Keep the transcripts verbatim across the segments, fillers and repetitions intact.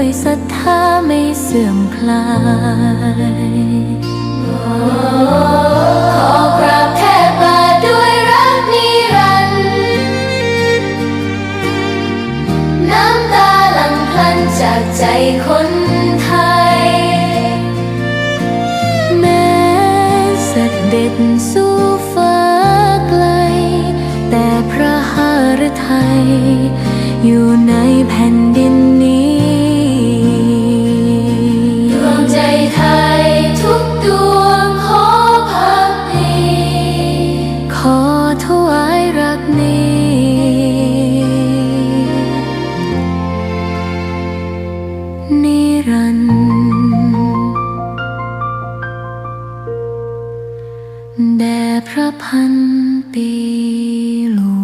ด้วยศรัทธาไม่เสื่อมคลาย ขอกราบแทบบาทด้วยรักนิรันดร์ น้ำตาหลั่งพลันจากใจคนไทย แม้เสด็จสู่ฟ้าไกล แต่พระหฤทัยอยู่ในแผ่นดินนี้ ดวงใจไทยทุกดวงขอภักดี ขอถวายรักนี้ นิรันดร์ แด่พระพันปีหลวง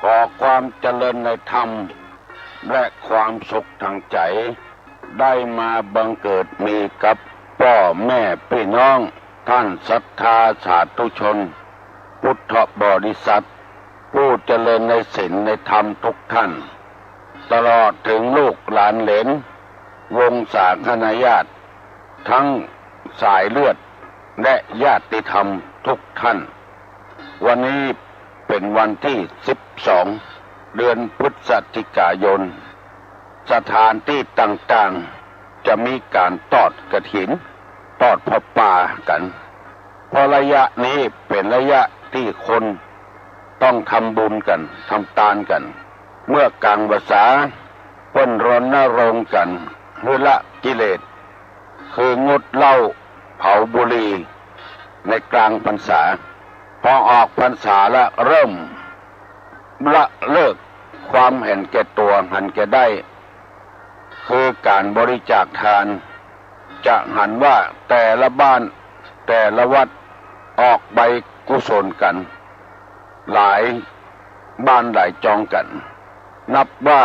ขอความเจริญในธรรม และความสุขทางใจ ได้มาบังเกิดมีกับป้อแม่ปี้น้อง ท่านศรัทธาสาธุชน พุทธบริษัท ผู้เจริญในศีลในธรรมทุกท่าน ตลอดเถิงลูกหลานเหลน วงศาคณาญาติ ทั้งสายเลือดและญาติธรรมทุกท่าน วันนี้เป๋นวันตี้สิบสอง เดือนพฤศจิกายน สถานตี้ต่างๆ จะมีก๋านตอดกฐิน ตอดผ้าป่ากั๋น เพราะระยะนี้เป๋นระยะตี้คนต้องทำบุญกั๋น ทำตานกั๋น เมื่อกลางพรรษาเปิ้นรณรงค์กั๋นหื้อละกิเลส คืองดเหล้าเผาบุหรี่ในกลางพรรษา พอออกพรรษาละเริ่มละเลิกความหันแก่ตั๋วหันแก่ได้ คือก๋านบริจาคทาน จะหันว่าแต่ละบ้านแต่ละวัดออกใบกุศลกั๋น หลายบ้านหลายจองกั๋น นับว่า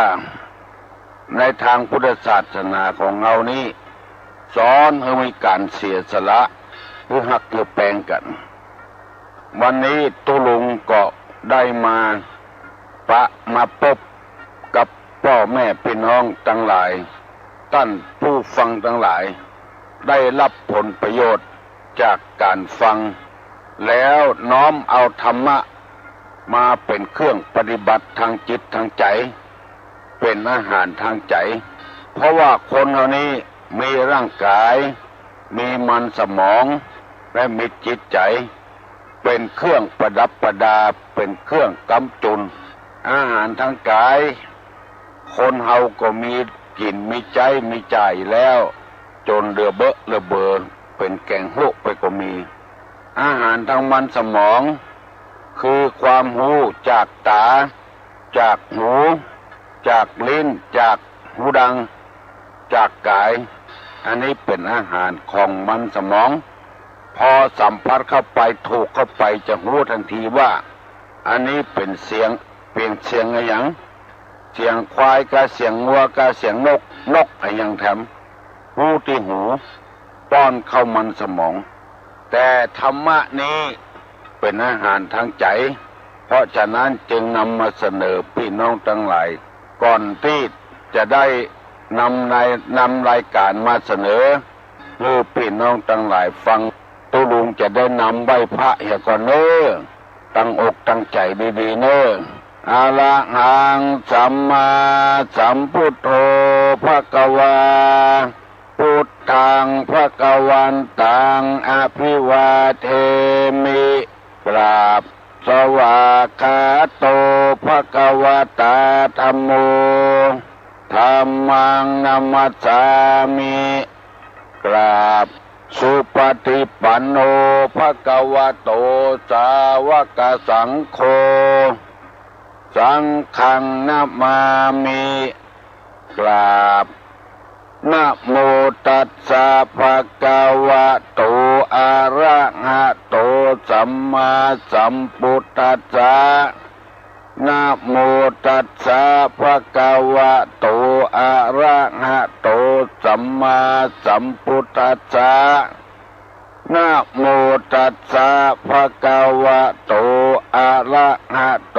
ในตางพุทธศาสนาของเฮานี้ สอนหื้อมีก๋านเสียสละ หื้อฮักหื้อแปงกั๋น วันนี้ตุ๊ลุงก็ได้มาปะมาปบกับป้อแม่ปี้น้องตังหลาย ต้านผู้ฟังตังหลาย ได้ฮับผลประโยชน์จากก๋านฟัง แล้วน้อมเอาธรรมะมาเป๋นเครื่องปฏิบัติตางจิตตางใจ๋ เป๋นอาหารตางใจ๋ เพราะว่าคนเฮานี้มีร่างก๋าย มีมันสมอง และมีจิตใจ๋ เป๋นเครื่องประดับประดา เป๋นเครื่องก๊ำจุน อาหารตางก๋าย คนเฮาก็มีกิ๋นมีใจ๊มีจ่ายแล้ว จ๋นเหลือเบ้อเหลือเบอ เป๋นแก๋งฮุไปก็มี อาหารตางมันสมอง คือความฮู้จากต๋า จากหู จากลิ้น จากฮูดัง จากก๋าย อันนี้เป๋นอาหารของมันสมอง พอสัมผัสเข้าไป ถูกเข้าไป จะฮู้ตันทีว่า อันนี้เป๋นเสียง เป๋นเสียงอะหยัง เสียงควายกา เสียงงัวกา เสียงนก นกอะหยังแถม ฮู้ตี้หู ป้อนเข้ามันสมอง แต่ธรรมะนี้เป๋นอาหารตางใจ๋ เพราะฉะนั้นจึงนำมาเสนอปี้น้องตังหลาย ก่อนตี้จะได้นำใน นำรายก๋านมาเสนอ หื้อปี้น้องตังหลายฟัง ตุ๊ลุงจะได้นำไหว้พระเหียก่อนเน่อ ตั้งอกตั้งใจ๋ดีๆ เน่อ อะระหัง สัมมาสัมพุทโธ ภะคะวา พุทธัง ภะคะวันตัง อะภิวาเทมิ กราบ สวากขาโต ภะคะวะตา ธัมโม ธัมมัง นะมัสสามิ กราบ สุปฏิปันโน ภะคะวะโต สาวกสังโฆ สังฆัง นะมามิ กราบ นะโมตัสสะ ภะคะวะโต อะระหะโต สัมมาสัมพุทธัสสะ นะโมตัสสะ ภะคะวะโต อะระหะโต สัมมาสัมพุทธัสสะ นะโมตัสสะ ภะคะวะโต อะระหะโต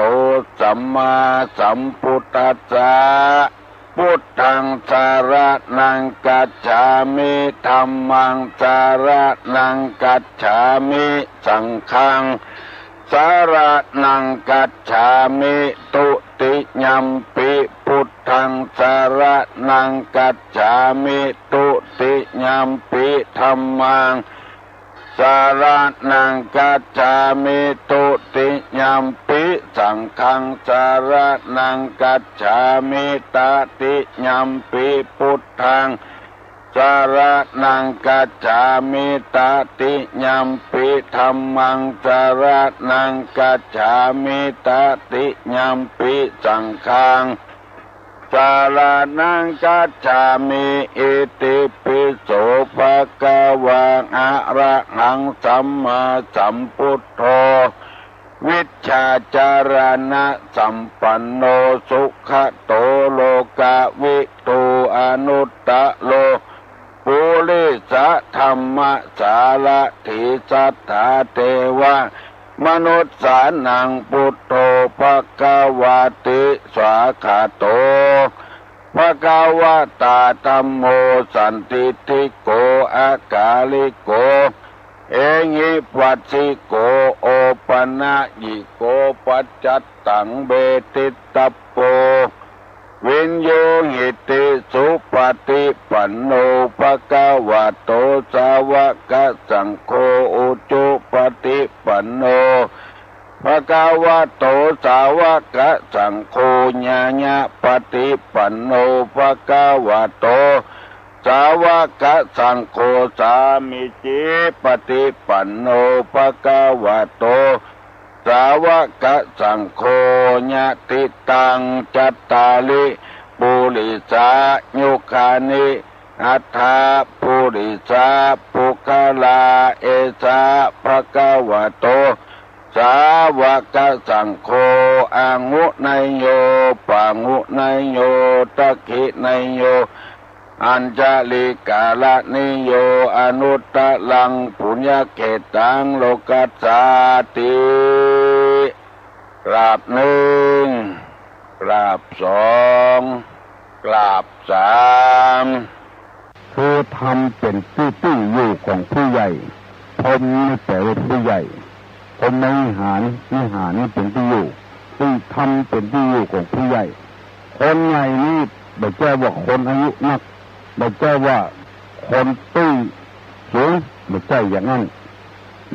สัมมาสัมพุทธัสสะ พุทธัง สะระณัง กัจฉามิ ธัมมัง สะระณัง กัจฉามิ สังฆัง สะระณัง กัจฉามิ ทุติยัมปิ พุทธัง สะระณัง กัจฉามิ ทุติยัมปิ ธัมมัง สะระณัง กัจฉามิ ทุติยัมปิ สังฆัง สะระณัง กัจฉามิ ตะติยัมปิ พุทธัง สะระณัง กัจฉามิ ตะติยัมปิ ธัมมัง สะระณัง กัจฉามิ ตะติยัมปิ สังฆัง สะระณัง กัจฉามิ อิติปิโส ภะคะวา อะระหัง สัมมาสัมพุทโธ วิชชาจารณะสัมปันโน สุขะโต โลกะวิทู อนุตตะโร ปุริสะธัมมะสารถี สัตถาเทวะมนุสสานัง พุทโธ ภะคะวาติ สวาคาโต ภะคะวะตา ธัมโม สันทิฏฐิโก อะกาลิโก เอหิปัสสิโก โอปะนะยิโก ปัจจัตตัง เวทิตตัปโป วิญญูหิติ สุปะฏิปันโน ภะคะวะโต สาวะกะสังโฆ อุจุปะฏิปันโน ภะคะวะโต สาวะกะสังโฆ ญาณะปะฏิปันโน ภะคะวะโต สาวะกะสังโฆ สามีจิปะฏิปันโน ภะคะวะโต สาวะกะสังโฆ ยะถิตัง จัตตาริ ปุริสา ยุคานิ อัฏฐะ ปุริสา ปุคคลา เอสะ ภะคะวะโต สาวะกะสังโฆ อาหุเนยโย ปาหุเนยโย ทักขิเนยโย อัญชลีกะระณีโย อนุตตะรัง ปุญญะเขตตัง โลกัสสาติ กราบนึ่ง กราบสอง กราบสาม คือธรรมเป๋นตี้ตี้อยู่ของผู้ใหญ่ พรหมนี่แป๋ว่าผู้ใหญ่ พรหมวิหาร วิหารนี่เป๋นตี้อยู่ ตี้ธรรมเป๋นตี้อยู่ของผู้ใหญ่ คนใหญ่นี่บ่ใจ้ว่าคนอายุนัก บ่ใจ้ว่าคนตี้สูง บ่ใจ้อย่างนั้น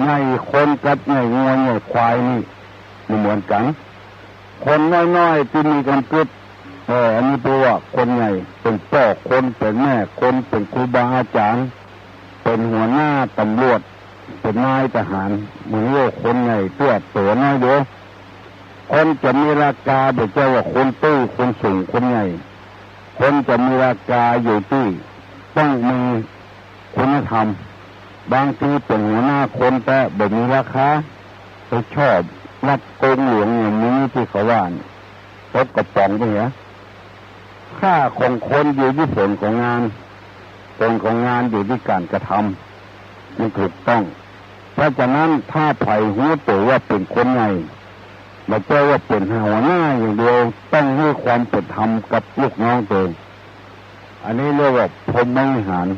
ใหญ่คนกับใหญ่งัวใหญ่ควายนี่บ่เหมือนกั๋น คนน้อยๆ ตี้มีกำกึ๊ด เออ อันนี้แป๋ว่าคนใหญ่ เป๋นป้อคน เป๋นแม่คน เป๋นครูบาอาจ๋ารย์ เป๋นหัวหน้าตำรวจ เป๋นนายทหาร มันเรียกว่าคนใหญ่ เตื้อตั๋วน้อยเดียว คนจะมีราคา บ่ใจ้ว่าคนตี้ คนสูง คนใหญ่ คนจะมีราคาอยู่ตี้ต้องมีคุณธรรม บางทีเป๋นหัวหน้าคนแต่บ่มีราคา ไปชอบลักโกงหลวงอย่างนี้ตี้เขาว่านี่ ตกกระป๋องไปเหีย ค่าของคนอยู่ตี้ผลของงาน ผลของงานอยู่ตี้ก๋านกระทำ มันถูกต้อง เพราะฉะนั้นถ้าใผฮู้ตั๋วว่าเป๋นคนใหญ่ บ่ใจ้ว่าเป๋นหัวหน้าอย่างเดียว ต้องหื้อความเป๋นธรรมกับลูกน้องตั๋ว อันนี้เรียกว่าพรหมวิหาร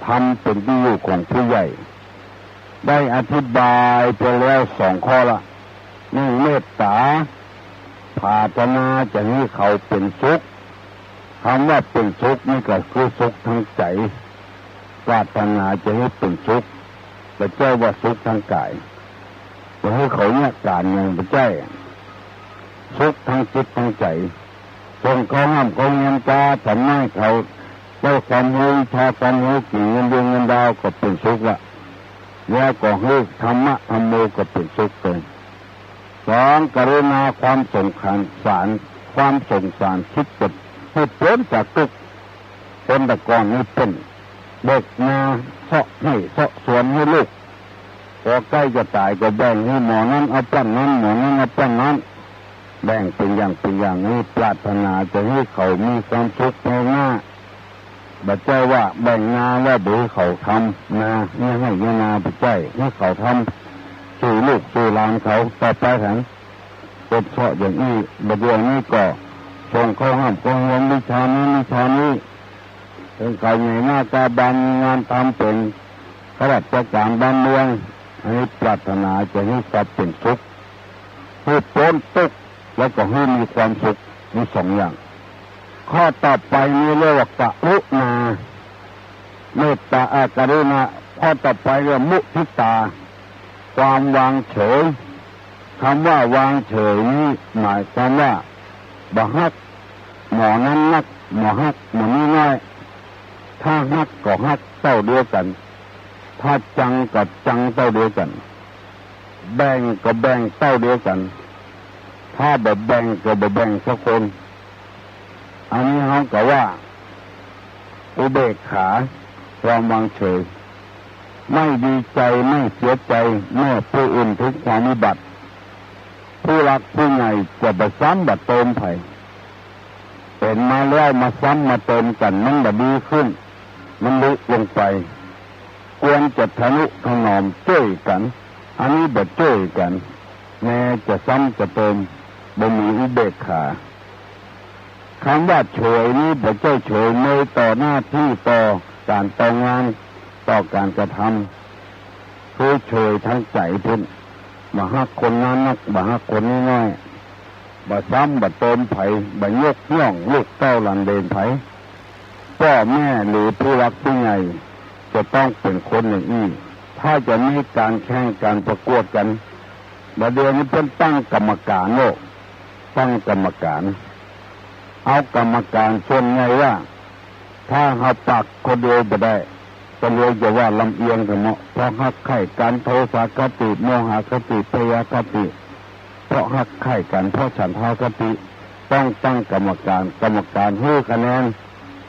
ธรรมเป๋นตี้อยู่ของผู้ใหญ่ ได้อธิบายไปแล้วสองข้อละ นึ่ง เมตต๋า ปรารถนาจะหื้อเขาเป๋นสุข กำว่าเป๋นสุขนี่ก็คือสุขตางใจ๋ ปรารถนาจะหื้อเป๋นสุข บ่ใจ้ว่าสุขตางก๋าย บ่หื้อเขาเยียะก๋านหยังบ่ใจ้ สุขตางจิตตางใจ๋ ส่งเขาฮ่ำเขาเฮียนกา สำนักเขาได้ความฮู้วิชาความฮู้ กิ๋นเงินเดือนเงินดาวก็เป๋นสุขละ แล้วก็หื้อธรรมะธัมโมก็เป๋นสุขเป๋น สอง กรุณาความสงสาร ความสงสาร คิดจะ หื้อป๊นจากตุ๊กข์ คนแต่ก่อนนี้เปิ้นเบิกนาเซาะไฮ่เซาะสวนหื้อลูก ปอใก้จะต๋ายก็แบ่งหื้อหมอนั้นเอาปั้นนั้น หมอนั้นเอาปั้นนั้น แบ่งเป๋นอย่างเป๋นอย่าง นี่ปรารถนาจะหื้อเขามีความสุขภายหน้า บ่ใจ้ว่าแบ่งนาแล้วบ่หื้อเขาทำนา เยียะไฮ่เยียะนา บ่ใจ้ หื้อเขาทำ สู่ลูกสู่หลานเขาต่อไปแทน เปิ้นเซาะอย่างอี้ บ่าเดี่ยวนี้ก็ส่งเข้าฮ่ำเข้าเฮียนวิชานั้นวิชานี้ เถิงเขาใหญ่หน้ากล้าบานมีงานทำเป๋นข้าราชก๋านบ้านเมือง อันนี้ปรารถนาจะหื้อความเป๋นสุข หื้อป๊นตุ๊กข์ แล้วก็หื้อมีความสุข มีสองอย่าง ข้อต่อไปนี้เรียกว่ากรุณา เมตตา อ่า กรุณา ข้อต่อไปเรียกมุทิตา ความวางเฉย กำว่าวางเฉยนี้หมายความว่า บ่ฮักหมอนั้นนัก บ่ฮักหมอนี้น้อย ถ้าฮักก็ฮักเต้าเดียวกั๋น ถ้าจังก็จังเต้าเดียวกั๋น แบ่งก็แบ่งเต้าเดียวกั๋น ถ้าบ่แบ่งก็บ่แบ่งสักคน อันนี้เฮาก็ว่า อุเบกขา ความวางเฉย ไม่ดีใจ๋ ไม่เสียใจ๋ เมื่อผู้อื่นเถิงความวิบัติ ผู้หลักผู้ใหญ่จะบ่ซ้ำบ่เติมใผ เป๋นมาแล้วมาซ้ำมาเติมกั๋น มันบ่ดีขึ้น มันลุลงไป ควรจะทะนุถนอมจ้วยกั๋น อันนี้บ่จ้วยกั๋น แม้จะซ้ำจะเติม บ่มีอุเบกขา กำว่าเฉยนี้บ่ใจ้เฉยเมยต่อหน้าตี้ ต่อก๋านต่องาน ต่อก๋านกระทำ คือเฉยตางใจ๋พุ้น บ่ฮักคนนั้นนัก บ่ฮักคนนี้น้อย บ่ซ้ำบ่เติมใผ บ่ยกย่องลูกเต้าหลานเหลนใผ ป้อแม่หรือผู้หลักผู้ใหญ่จะต้องเป๋นคนอย่างอี้ ถ้าจะมีก๋านแข่งก๋านประกวดกั๋น บ่าเดี่ยวนี้เปิ้นตั้งกรรมก๋านโลก ตั้งกรรมก๋าน เอากรรมก๋านส่วนใหญ่ว่า ถ้าเฮาปากคนเดียวบ่ได้ คนเดียวจะว่าลำเอียงเสมอ เพราะฮักใค่กั๋น โทสะคติ โมหะคติ พยาบาทคติ เพราะฮักใค่กั๋น เพราะฉันทะคติ ต้องตั้งกรรมก๋าน กรรมก๋านหื้อคะแนน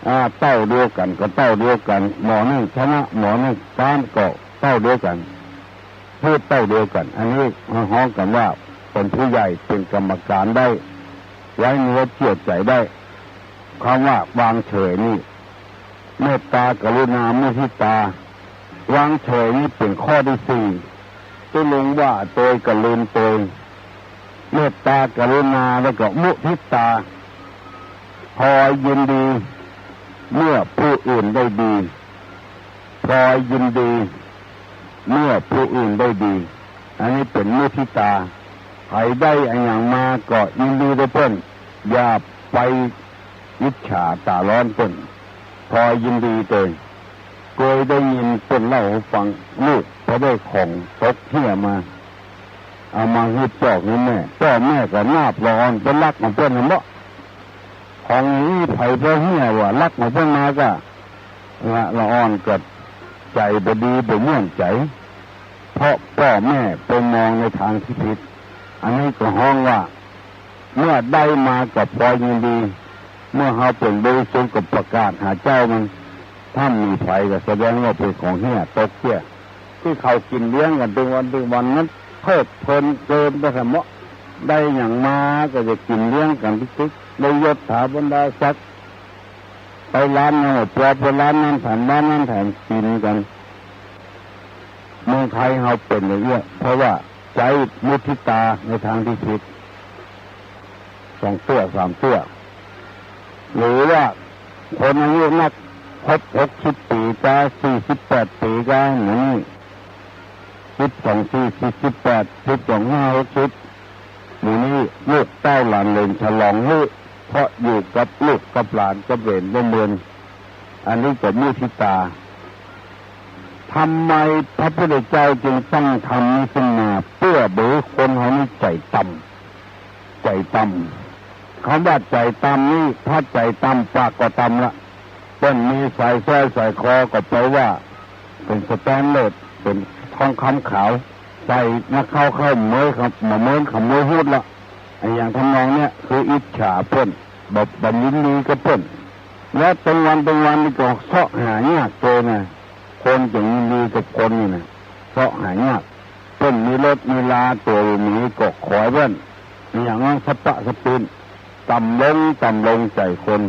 อ่า เต้าเดียวกั๋นก็เต้าเดียวกั๋น หมอนึ่งชนะหมอนึ่ง ต้านก็เต้าเดียวกั๋น หื้อเต้าเดียวกั๋น อันนี้ฮ้องกั๋นว่าเป๋นผู้ใหญ่ เป๋นกรรมก๋านได้ ไว้เนื้อเจื้อใจ๋ได้ กำว่าวางเฉยนี้ เมตตา กรุณา มุทิตา วางเฉยนี้เป๋นข้อตี้สี่ ตุ๊ลุงว่าโตยก็ลืมโตย เมตตา กรุณา แล้วก็มุทิตา พลอยยินดี เมื่อผู้อื่นได้ดี พลอยยินดี เมื่อผู้อื่นได้ดี อันนี้เป๋นมุทิตา ใผได้อะหยังมาก็ยินดีตวยเปิ้น อย่าไปอิจฉาต๋าฮ้อนเปิ้น พลอยยินดีตวย เกยได้ยินเปิ้นเล่าหื้อฟัง ลูกพอได้ของตกเฮี้ยมา เอามาหื้อป้อหื้อแม่ ป้อแม่ก็นาบละอ่อนเป๋นฮักของเปิ้นหั้นเนาะ ของอี้ใผพอเฮี้ยว่าฮักของเปิ้นมาก็ ละ ละอ่อนก็ใจ๋บ่ดีบ่ม่วนใจ๋ เพราะป้อแม่ไปมองในตางตี้ผิด อันนี้ก็ฮ้องว่า เมื่อได้มาก็พลอยยินดี เมื่อเฮาเป๋นบริสุทธิ์ก็ประกาศหาเจ้ามัน ถ้ามีใผก็แสดงว่าเป๋นของเฮี้ยตกเสี้ย ตี้เขากิ๋นเลี้ยงกั๋นตึงวันตึงวันนั้น เพลิดเพลินเกินไปเสมอ ได้หยังมาก็จะกิ๋นเลี้ยงกั๋นติ๊กๆ ได้ยศถาบรรดาศักดิ์ ไปร้านนั้นก็ปอไปร้านนั้นแถมร้านนั้นแถมกิ๋นกั๋น เมืองไทยเฮาเป๋นอย่างเอี้ย เพราะว่าใจ๊มุทิตาในตางตี้ผิด สองเตื้อสามเตื้อ หรือว่าคนอายุนัก ครบหกสิบปี๋กา สี่สิบแปดปี๋กา หมู่นี้ สิบสองสี่ สี่สิบแปด สิบสองห้า หกสิบ หมู่นี้ลูกเต้าหลานเหลนฉลองหื้อ เพราะอยู่กับลูกกับหลานกับเหลนร่มรื่น อันนี้ก็มุทิตา ทำไมพระพุทธเจ้าจึงตั้งธรรมนี้ขึ้นมา เปื้อบ่หื้อคนเฮานี้ใจ๋ต่ำ ใจ๋ต่ำ กำว่าใจ๋ต่ำนี้ ถ้าใจ๋ต่ำปากก็ต่ำละ เปิ้นมีสร้อยสร้อยคอก็ไปว่าเป๋นสแตนเลส เป๋นทองคำขาว ใส่นักเข้าเข้าเมยครับ มาเมินขโมยฮูดละ อะหยังทำนองเนี้ย คืออิจฉาเปิ้น บ่ บ่ยินดีกับเปิ้น และตึงวันตึงวันนี่ก็เซาะหายากเกินนะ คนจะยินดีกับคนนี่นะ เซาะหายาก เปิ้นมีรถมีลา ตั๋วบ่มีก็ขอยเปิ้น อย่างนั้นสะปะสะปิน ต่ำลงต่ำลงใจ๋คน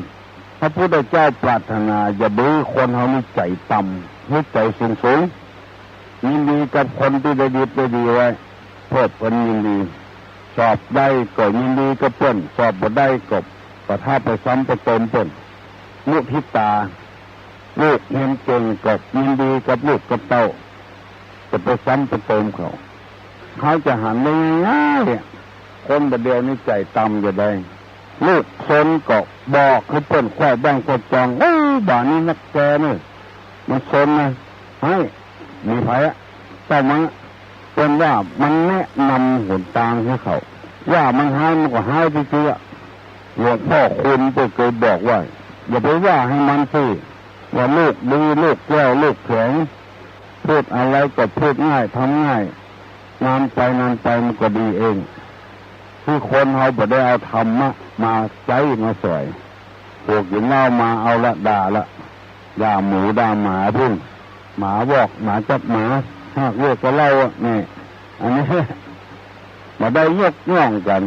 พระพุทธเจ้าปรารถนาจะบ่หื้อคนเฮานี่ใจ๋ต่ำ หื้อใจ๋สูงๆ ยินดีกับคนตี้ได้ดิบได้ดีไว้ เพื่อเปิ้นยินดี สอบได้ก็ยินดีกับเปิ้น สอบบ่ได้ก็บ่ถ้าไปซ้ำไปเติมเปิ้น มุทิตา ลูกเฮียนเก่งก็ยินดีกับลูกกับเต้า จะไปซ้ำไปเติมเขา เขาจะหันได้ง่ายๆ เนี่ย คนบ่าเดี่ยวนี้ใจ๋ต่ำจะใด ลูกซนก็บอกหื้อเปิ้นคว้าบ้านคว้าจอง โอ้ บ่านี้นักแกเน่อ มันซนนะ ไอ้ มีไผอะ เจ้ามา เปิ้นว่ามันแนะนำหนตางหื้อเขา ว่ามันฮ้ายมันก็ฮ้ายจริงๆ อะ หลวงพ่อคูณเปิ้นเกยบอกว่า อย่าไปว่าหื้อมันสิ ว่าลูกดี ลูกแก้ว ลูกแข็ง พูดอะไรก็พูดง่าย ทำง่าย นานไปนานไปมันก็ดีเอง คือคนเฮาบ่ได้เอาธรรมะมาใจ๊มาสอย พวกกิ๋นเหล้ามาเอาละ ด่าละ ด่าหมูด่าหมาพุ้น หมาวอกหมาจับหมา หากเรียกว่าเหล้าอะ นี่ อันนี้ บ่ได้ยกย่องกั๋น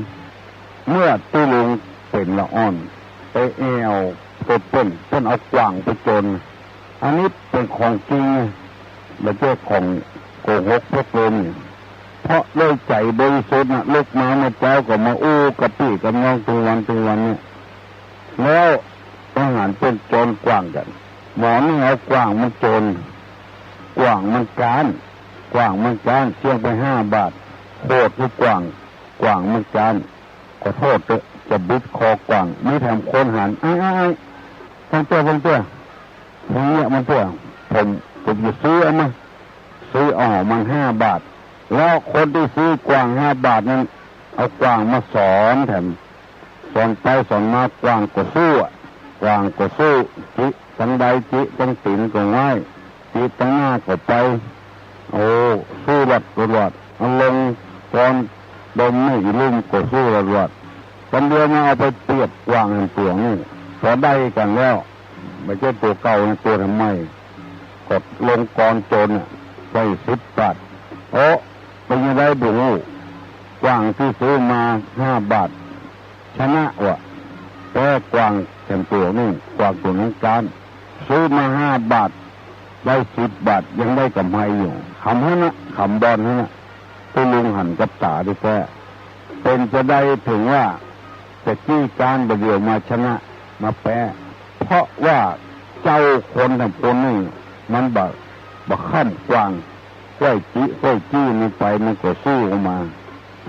เมื่อตุ๊ลุงเป๋นละอ่อน ไปแอ่วไปเปิ้น เปิ้นเอากว่างไปโจร อันนี้เป๋นของจริงนะ บ่ใจ้ของโกหกพวกโกงเนี่ย เพราะด้วยใจ๋บริสุทธิ์นะ ลุกมาเมื่อเจ๊าก็มาอู้กับปี้กับน้องตึงวันตึงวันเนี่ย แล้วทหารเปิ้นโจรกว่างกั๋น หมอนึ่งเอากว่างมันโจร กว่างมันก๊าน กว่างมันก๊าน เสี้ยงไปห้าบาท โหดคือกว่าง กว่างมันก๊าน ขอโทษเต๊อะ จะบิดคอกว่าง มีแถมคนหัน ไอ้ ไอ้ ไอ้ ฟังเตื้อ ฟังเตื้อ ฟังเนี่ยมันเตื้อ ผม ผมจะซื้อเอามา ซื้อเอามันห้าบาท แล้วคนตี้ซื้อกว่างห้าบาทนั้น เอากว่างมาสอนแถม สอนไปสอนมา กว่างก็สู้อะ กว่างก็สู้ จิตังใด จิตังตี๋นก็ไหว้ จิตังหน้าก็ไป โอ้ สู้หลอดก็หลอด เอาลงกอนดมนี่อีลุ่มก็สู้หลอดหลอด ต๋อนเดียวมาเอาไปเปรียบกว่างแหมตั๋วนี่ พอได้กั๋นแล้ว บ่ใจ้ตั๋วเก่านะ ตั๋วใหม่ ก็ลงกอนโจรน่ะ ได้สิบบาท โอ้ เป๋นจะใดบ่ฮู้ กว่างตี้ซื้อมาห้าบาท ชนะวะ แป๊กว่างแถมตั๋วนึ่ง กว่างตั๋วนั้นก๊าน ซื้อมาห้าบาท ได้สิบบาท ยังได้ก๋ำไรอยู่ ขำหั้นนะ ขำบ่อนหั้นนะ ตุ๊ลุงหันกับต๋าแต๊ๆ เป๋นจะใดเถิงว่า จะกี้ก๊านบ่าเดี่ยวมาชนะ มาแป๊ เพราะว่าเจ้าคนแถมคนนึ่ง มันบ่ บ่ค่ำกว่าง ก้อยจิ ก้อยจี้มันไป มันก็สู้ออกมา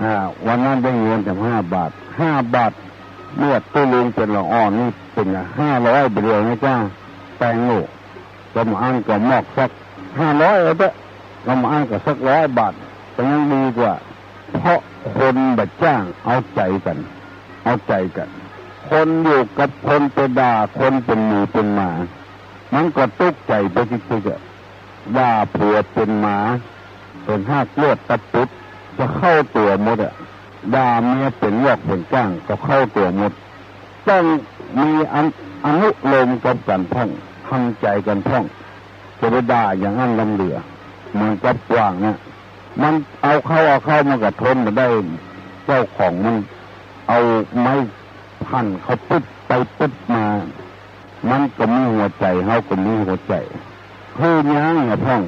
อ่า วันนั้นได้เงินแถมห้าบาท ห้าบาท เมื่อตุ๊ลุงเป๋นละอ่อนนี่เป๋นห้าร้อยบ่าเดี่ยวนะจ๊ะ แตงโม กำอั้นก็มอกสักห้าร้อยเอาเต๊อะ กำอั้นก็สักร้อยบาท ก็ยังดีกว่า เพราะคนบ่าจ้างเอาใจ๋กั๋น เอาใจ๋กั๋น คนอยู่กับคนไปด่าคนเป๋นหมูเป๋นหมา มันก็ตุ๊กใจ๋ไปจิกๆ อะ ด่าผัวเป๋นหมา เป๋นฮากเลือดตะปุด จะเข้าตั๋วหมดอะ ด่าเมียเป๋นวอกเป๋นก้าง ก็เข้าตั๋วหมด ต้องมีอัน อนุโลมกับกั๋นพ่อง ทำใจ๋กั๋นพ่อง จะไปด่าอย่างอั้นล้ำเหลือ เหมือนกับกว่างน่ะ มันเอาเข้าเอาเข้า มันก็ทนบ่ได้ เจ้าของมันเอาไม้พันเข้าปึ๊บไปปึ๊บมา มันก็มีหัวใจ๋ เฮาก็มีหัวใจ๋ คือหยังนะพ่อง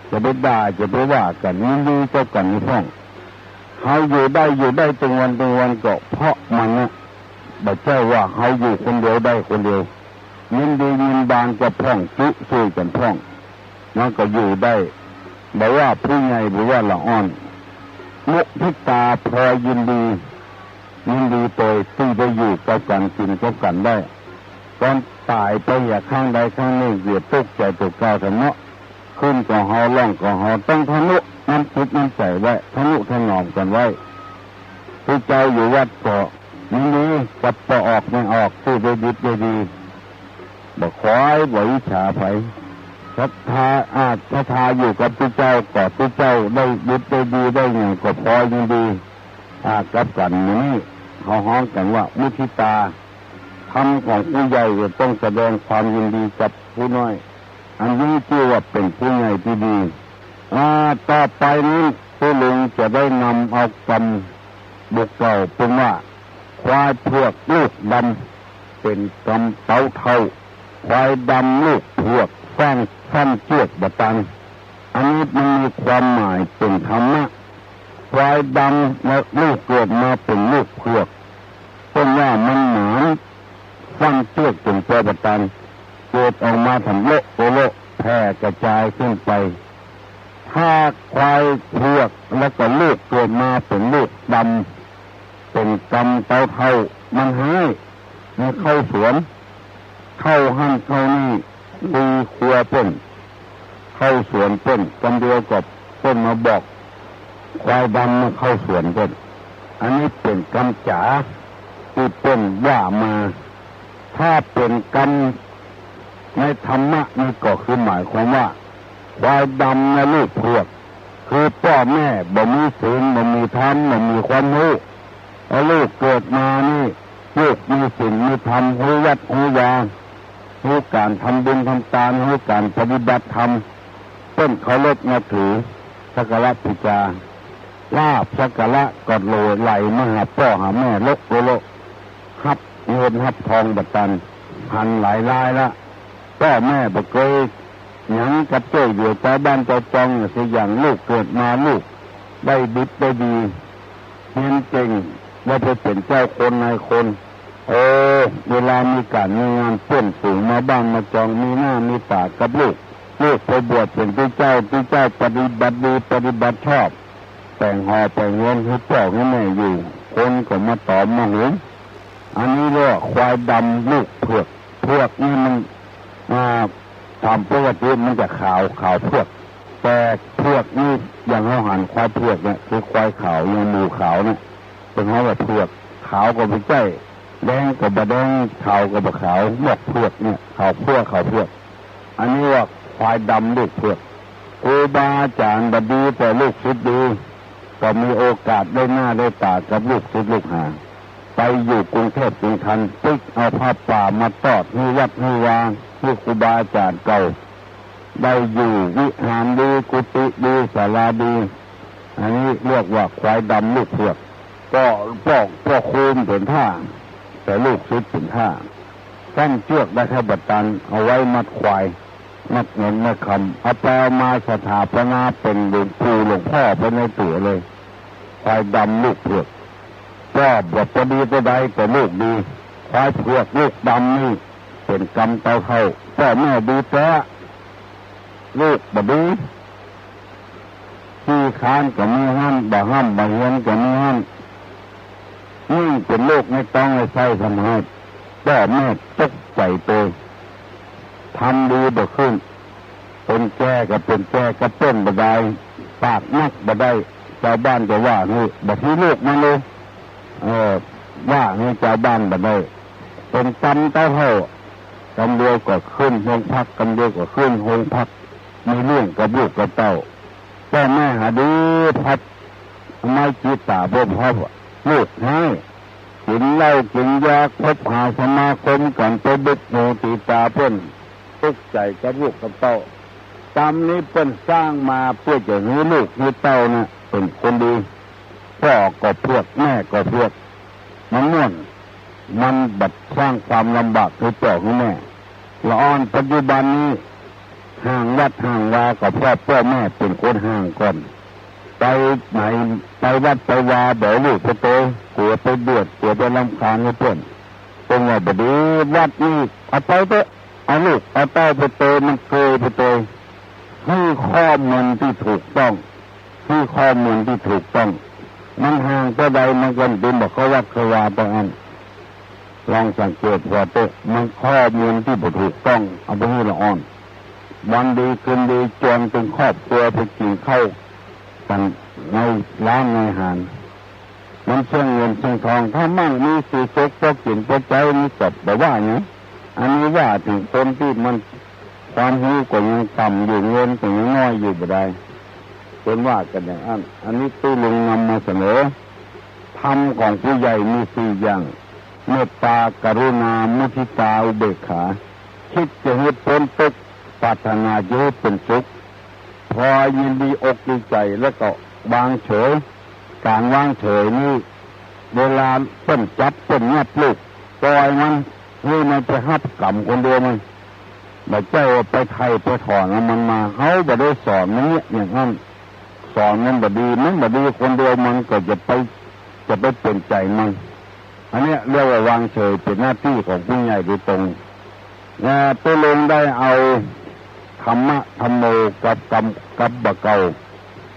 จะไปด่า จะไปว่ากั๋น ยินดีกับกั๋นนะพ่อง เฮาอยู่ได้ อยู่ได้ตึงวันตึงวันก็เพราะมันนะ บ่ใจ้ว่าเฮาอยู่คนเดียวได้คนเดียว ยินดียินบานกับพ่อง จุช่วยกั๋นพ่อง มันก็อยู่ได้ บ่ว่าผู้ใหญ่ บ่ว่าละอ่อน มุทิตาพลอยยินดี ยินดีโตยตี้ได้อยู่กับกั๋น กิ๋นกับกั๋นได้ ก่อนต๋ายไปเหียข้างใดข้างนึ่ง อย่าตุ๊กใจ๋ตั๋วเก่าเถาะเนาะ ขึ้นก็เฮา ล่องก็เฮา ต้องทะนุน้ำจิตน้ำใจ๋ไว้ ทะนุถนอมกั๋นไว้ ตี้เจ้าอยู่วัดก็ยินดีกับป้อออกแม่ออก ตี้ได้ดิบได้ดี บ่คอยบ่อิจฉาใผ ศรัทธา อ่า ศรัทธาอยู่กับตี้เจ้า ก็ตี้เจ้าได้ดิบได้ดี ได้หยังก็พลอยยินดี อ่า กับกั๋น หมู่นี้เฮาฮ้องกั๋นว่ามุทิตา ธรรมของผู้ใหญ่จะต้องแสดงความยินดีกับผู้น้อย อันนี้จื้อว่าเป๋นผู้ใหญ่ตี้ดี อ่า ต่อไปนี้ตุ๊ลุงจะได้นำเอากำบทเก่าเป๋นว่า ควายเผือกลูกดำ เป๋นกำเต๊าเฒ่า ควายดำลูกเผือก ฟั่น ฟั่นเจื้อกบ่ตัน อันนี้มันมีความหมายเป๋นธรรมะ ควายดำและลูกเกิดมาเป๋นลูกเผือก เปิ้นว่ามันหมาน ฟั่นเจื้อกเป๋นปอบ่ตัน เกิดออกมาทำโละโอโละ แผ่กระจายขึ้นไป ถ้าควายเผือกแล้วก็ลูกเกิดมาเป๋นลูกดำ เป๋นกำเต๊าเฒ่า มันฮ้าย มันเข้าสวน เข้าหั้นเข้านี่ คุยครัวเปิ้น เข้าสวนเปิ้น กำเดียวกับเปิ้นมาบอก ควายดำมาเข้าสวนเปิ้น อันนี้เป๋นกำจ๋าตี้เปิ้นว่ามา ถ้าเป๋นกำในธรรมะนี่ก็คือหมายความว่า ควายดำนะลูกเผือก คือป้อแม่บ่มีศีล บ่มีธรรม บ่มีความฮู้ แล้วลูกเกิดมานี่ ลูกมีศีลมีธรรม ฮู้วัดฮู้วา ฮู้ก๋านทำบุญทำตาน ฮู้ก๋านปฏิบัติธรรม เปิ้นเคารพนับถือ สักการะปู๋จา ลาภสักการะก็โหล่ไหลมาหาป้อหาแม่โละโอโละ ฮับเงินฮับทองบ่ตัน หันหลายรายละ ป้อแม่บ่เกยหยังกับจ้วยเหลือจาวบ้านจาวจอง สักอย่าง ลูกเกิดมาลูกได้ดิบได้ดี เฮียนเก่ง ได้ไปเป๋นเจ้าคนนายคน โอ้ เวลามีก๋านมีงานเปื้อนฝูงมาบ้านมาจอง มีหน้ามีต๋ากับลูก ลูกไปบวชเป๋นตี้เจ้า ตี้เจ้าปฏิบัติดีปฏิบัติชอบ แต่งหอแต่งเฮือนหื้อป้อหื้อแม่อยู่ คนก็มาต๋อมมาหุม อันนี้เรียกว่าควายดำลูกเผือก เผือกนี่มัน อ่า ต๋ามปกติมันจะขาว ขาวเผือก แต่เผือกนี่อย่างเฮาหันควายเผือกเนี่ยคือควายขาว อย่างหมูขาวเนี่ย เปิ้นฮ้องว่าเผือก ขาวก็บ่ใจ้ แดงก็บ่แดง ขาวก็บ่ขาว หมวกเผือกเนี่ย ขาวพั้ว ขาวเผือก อันนี้ว่าควายดำลูกเผือก ครูบาอาจ๋ารย์บ่ดีแต่ลูกศิษย์ดี ก็มีโอกาสได้หน้าได้ต๋ากับลูกศิษย์ลูกหา ไปอยู่กรุงเทพฯกรุงธน ปิ๊กเอาผ้าป่ามาตอดหื้อวัดหื้อวา หื้อครูบาอาจ๋ารย์เก่า ได้อยู่วิหารดี กุฏิดี ศาลาดี อันนี้เรียกว่าควายดำลูกเผือก ก็ป้อ ป้อครูเป๋นท่า แต่ลูกศิษย์เป๋นท่า ฟั่นเจื้อกได้แค่บ่ตัน เอาไว้มัดควาย มัดเงินมัดคำ เอาไปเอามาสถาปนาเป๋นหลวงปู่หลวงพ่อไปในตั๋วเลย ควายดำลูกเผือก ก็บ่ปอดีเต้าใด แต่ลูกดี ควายเผือกลูกดำนี่เป๋นกำเต๊าเฒ่า ป้อแม่ดีแต๊ ลูกบ่ดี ขี้คร้านก็มีหั้น บ่ฮ่ำบ่เฮียนก็มีหั้น ยิ่งเป๋นลูกในต๊องในไส้ทำหื้อป้อแม่ตกใจ๋เตย ทำดีบ่ขึ้น เป๋นแก่ก็เป๋นแก่ กระเปิ้นบ่ได้ ปากนักบ่ได้ จาวบ้านจะว่าหื้อ บ่ถือลูกมันเลย เออ ว่าหื้อจาวบ้านบ่ได้ เป๋นกำเต๊าเฒ่า กำเดียวก็ขึ้นโฮงพัก กำเดียวก็ขึ้นโฮงพัก มีเรื่องกับลูกกับเต้า ป้อแม่หาดีพัด ไม้จี๋ต๋าเปิ้น เพราะลูกฮ้าย กิ๋นเหล้ากิ๋นยา คบหาสมาคมกั๋น ไปบุกหูตี๋ต๋าเปิ้น ตกใจ๋กับลูกกับเต้า กำนี้เปิ้นสร้างมาเปื้อจะหื้อลูกหื้อเต้าน่ะเป๋นคนดี ป้อก็เผือก แม่ก็เผือก มันม่วน มันบ่สร้างความลำบากหื้อป้อหื้อแม่ ละอ่อนปัจจุบันนี้ ห่างวัดห่างวาก็เพราะป้อแม่เป๋นคนห่างก่อน ไปไหน ไปวัดไปวาบ่หื้อลูกไปเตย กั๋วไปเดือด กั๋วไปรำคาญหื้อเปิ้น เปิ้นว่าบ่ดี วัดนี้เอาไปเต๊อะ เอาลูกเอาเต้าไปเตย มันเกยไปเตย หื้อข้อมูลตี้ถูกต้อง หื้อข้อมูลตี้ถูกต้อง มันห่างเต้าใดมันก็บ่เข้าวัดเข้าวาเต้าอั้น ลองสังเกตผ่อเต๊อะ มันข้อมูลตี้บ่ถูกต้อง เอาไปหื้อละอ่อน วันดีคืนดีจวนเป๋นครอบครัวไปกิ๋นข้าวกั๋นในร้านในอาหาร มันเสี้ยงเงินเสี้ยงทอง ถ้ามั่งมีสีสุข พอกิ๋นพอใจ๊นี่ก็บ่ว่าหยัง อันนี้ว่าเถิงคนตี้มันความฮู้ก็ยังต่ำอยู่ เงินก็ยังน้อยอยู่บ่ได้ เปิ้นว่ากั๋นอย่างอั้น อันนี้ตุ๊ลุงนำมาเสนอ ธรรมของผู้ใหญ่มีสี่อย่าง เมตตา กรุณา มุทิตา อุเบกขา กึ๊ดจะหื้อป๊นตุ๊กข์ ปรารถนาจะหื้อเป๋นสุข พอยินดีอกดีใจ๋แล้วก็วางเฉย ก๋านวางเฉยนี้ เวลาเปิ้นจับเปิ้นยัดลูก ป่อยมัน หื้อมันไปฮับก๋รรมคนเดียวมัน บ่ใจ้ว่าไปไถ่ไปถอนเอามันมา เฮาบ่ได้สอนมันเยียะอย่างนั้น สอนมันบ่ดี มันบ่ดีคนเดียว มันก็จะไป จะไปเป๋นใจ๋มัน อันเนี้ยเรียกว่าวางเฉย เป๋นหน้าตี้ของผู้ใหญ่โดยตรง และตกลงได้เอาธรรมะ ธัมโม กับกำ กับบ่าเก่า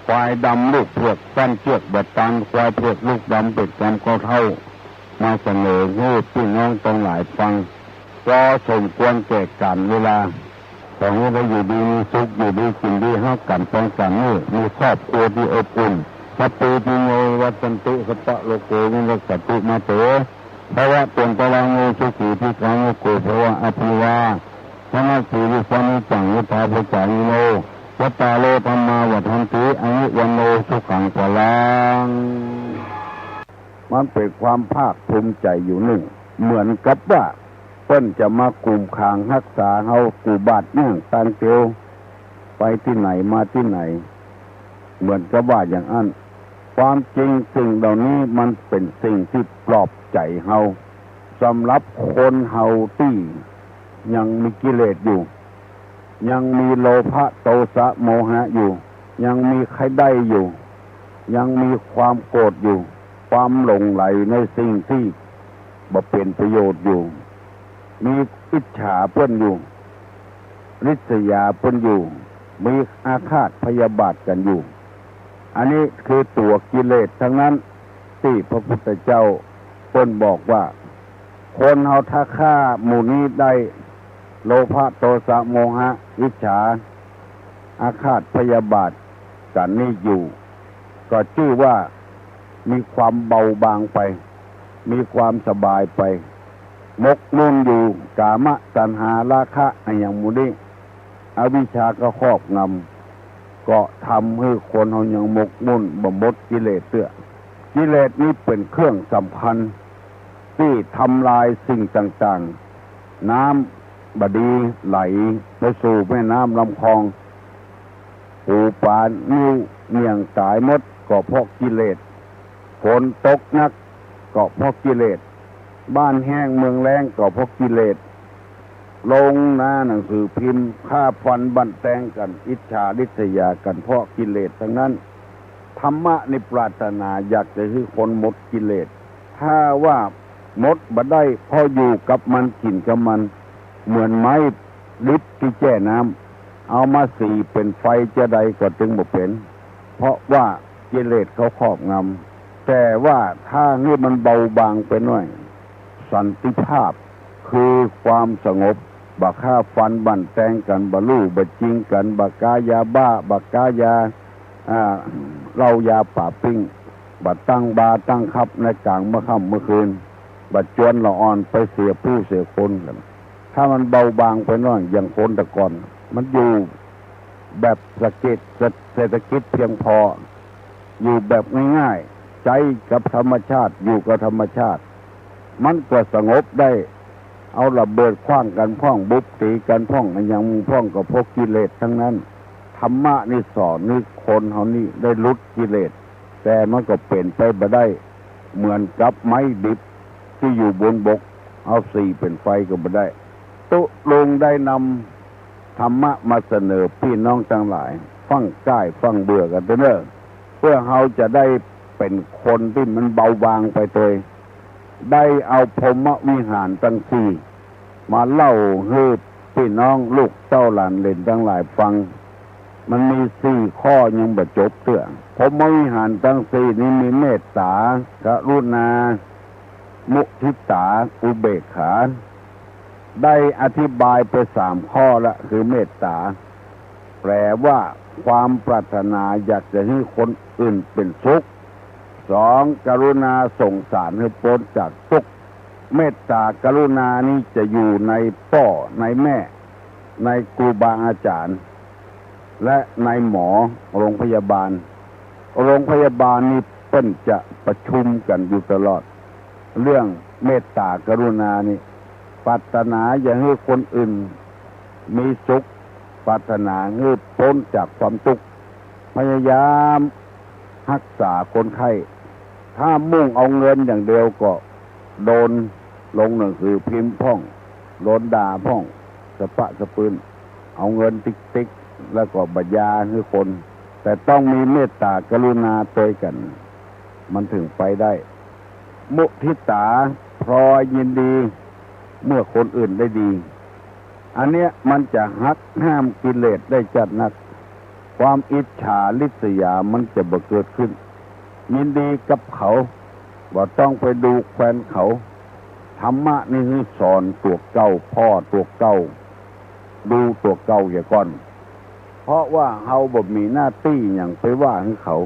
ควายดำลูกเผือก ฟั่นเจื้อกบ่ตัน ควายเผือกลูกดำ เป๋นกำเก้าเท่า มาเสนอหื้อปี้น้องตังหลายฟัง พอสมควรแก่ก๋าลเวลา ขอหื้อได้อยู่ดีมีสุข อยู่ดีกิ๋นดี ฮักกั๋นปองกั๋น มีครอบครัวตี้อบอุ่น สัพพีติโย วิวัชชันตุ สัพพะโรโค วินัสสันตุ มาเต ภะวะตวันตะราโย สุขี ทีฆายุโก ภะวะ อะภิวาทะนะสีลิสสะนิจจัง วุฑฒาปะจายิโน จัตตาโร ธัมมา วัฑฒันติ อายุ วัณโณ สุขัง พะลัง มันเป๋นความภาคภูมิใจ๋อยู่นึ่ง เหมือนกับว่าเปิ้นจะมากุมขังฮักษาเฮา กู้บาดเยียะตางเตียว ไปตี้ไหนมาตี้ไหน เหมือนกับว่าอย่างอั้น ความจริงสิ่งเหล่านี้มันเป๋นสิ่งตี้ปลอบใจ๋เฮา สำหรับคนเฮาตี้ยังมีกิเลสอยู่ ยังมีโลภะ โตสะ โมหะอยู่ ยังมีใค่ได้อยู่ ยังมีความโกรธอยู่ ความหลงใหลในสิ่งตี้บ่เป๋นประโยชน์อยู่ มีอิจฉาเปิ้นอยู่ ริษยาเปิ้นอยู่ มีอาฆาตพยาบาทกั๋นอยู่ อันนี้คือตั๋วกิเลสตังนั้น ตี้พระพุทธเจ้าเปิ้นบอกว่า คนเฮาถ้าฆ่าหมู่นี้ได้ โลภะ โตสะ โมหะ อิจฉา อาฆาตพยาบาทกั๋นนี้อยู่ ก็จื้อว่ามีความเบาบางไป มีความสบายไป หมกมุ่นอยู่ กามตัณหา ราคะ อะหยังหมู่นี้ อวิชชาก็ครอบงำ ก็ทำหื้อคนเฮายังหมกมุ่น บ่หมดกิเลสเตื้อ กิเลสนี้เป๋นเครื่องสำคัญ ตี้ทำลายสิ่งต่างๆ น้ำบ่ดีไหลไปสู่แม่น้ำลำคลอง ปูปลา งิ้ว เหยี่ยงต๋ายหมด ก็เพราะกิเลส ฝนตกหนัก ก็เพราะกิเลส บ้านแห้งเมืองแล้ง ก็เพราะกิเลส ลงหน้าหนังสือพิมพ์ ฆ่าฟันบั่นแตงกั๋น อิจฉาริษยากั๋น เพราะกิเลสตังนั้น ธรรมะนี่ปรารถนาอยากจะหื้อคนหมดกิเลส ถ้าว่าหมดบ่ได้ เพราะอยู่กับมัน กิ๋นกับมัน เหมือนไม้ดิบตี้แจ้น้ำ เอามาสีเป๋นไฟจาใดก็ตึงบ่เป๋น เพราะว่ากิเลสเขาครอบงำ แต่ว่าถ้าหื้อมันเบาบางไปหน้อย สันติภาพ คือความสงบ บ่ฆ่าฟันบั่นแตงกั๋น บ่ลู่บ่จิงกั๋น บ่ก๊ายาบ้า บ่ก๊ายา อ่า เหล้ายาป๋าปิ้ง บ่ตั้งบาร์ตั้งคลับในก๋างเมื่อค่ำเมื่อคืน บ่จวนละอ่อนไปเสียผู้เสียคนกั๋น ถ้ามันเบาบางไปหน้อย อย่างคนแต่ก่อน มันอยู่แบบเศรษฐกิจ เศรษฐกิจเพียงพอ อยู่แบบง่ายๆ ใจ๊กับธรรมชาติ อยู่กับธรรมชาติ มันก็สงบได้ เอาระเบิดขว้างกั๋นพ่อง บุบตี๋กั๋นพ่อง อะหยังพ่อง ก็เพราะกิเลสตังนั้น ธรรมะนี่สอนหื้อคนเฮานี่ได้หลุดกิเลส แต่มันก็เป๋นไปบ่ได้ เหมือนกับไม้ดิบตี้อยู่บนบก เอาสีเป๋นไฟก็บ่ได้ ตกลงได้นำธรรมะมาเสนอปี้น้องตังหลาย ฟังก้ายฟังเบื่อกั๋นเต๊อะเน่อ เปื้อเฮาจะได้เป๋นคนตี้มันเบาบางไปโตย ได้เอาพรหมวิหารตังสี่ มาเล่าหื้อปี้น้องลูกเต้าหลานเหลนตังหลายฟัง มันมีสี่ข้อยังบ่จบเตื้อ พรหมวิหารตังสี่นี้มีเมตต๋า กรุณา มุทิตา อุเบกขา ได้อธิบายไปสามข้อละ คือเมตต๋า แปลว่าความปรารถนาอยากจะหื้อคนอื่นเป๋นสุข สอง กรุณาสงสารหื้อป๊นจากตุ๊กข์ เมตต๋ากรุณานี้จะอยู่ในป้อในแม่ ในครูบาอาจ๋ารย์ และในหมอโรงพยาบาล โรงพยาบาลนี้เปิ้นจะประชุมกั๋นอยู่ตลอด เรื่อง เมตตากรุณานี่ ปรารถนาอยากหื้อคนอื่นมีสุข ปรารถนาหื้อป๊นจากความตุ๊กข์ พยายามฮักษาคนไข้ ถ้ามุ่งเอาเงินอย่างเดียวก็โดนลงหนังสือพิมพ์พ่อง โดนด่าพ่อง สะปะสะปืน เอาเงินติ๊กๆ แล้วก็บ่ยาหื้อคน แต่ต้องมีเมตตากรุณาตวยกั๋น มันถึงไปได้ มุทิตาพลอยยินดีเมื่อคนอื่นได้ดี อันเนี้ยมันจะหักห้ามกิเลสได้จัดนัก ความอิจฉาริษยามันจะบ่เกิดขึ้น ยินดีกับเขา บ่ต้องไปดูแควนเขา ธรรมะนี่หื้อสอนตั๋วเก่า ผ่อตั๋วเก่า ดูตั๋วเก่าเหียก่อน เพราะว่าเฮาบ่มีหน้าตี้หยังไปว่าหื้อเขา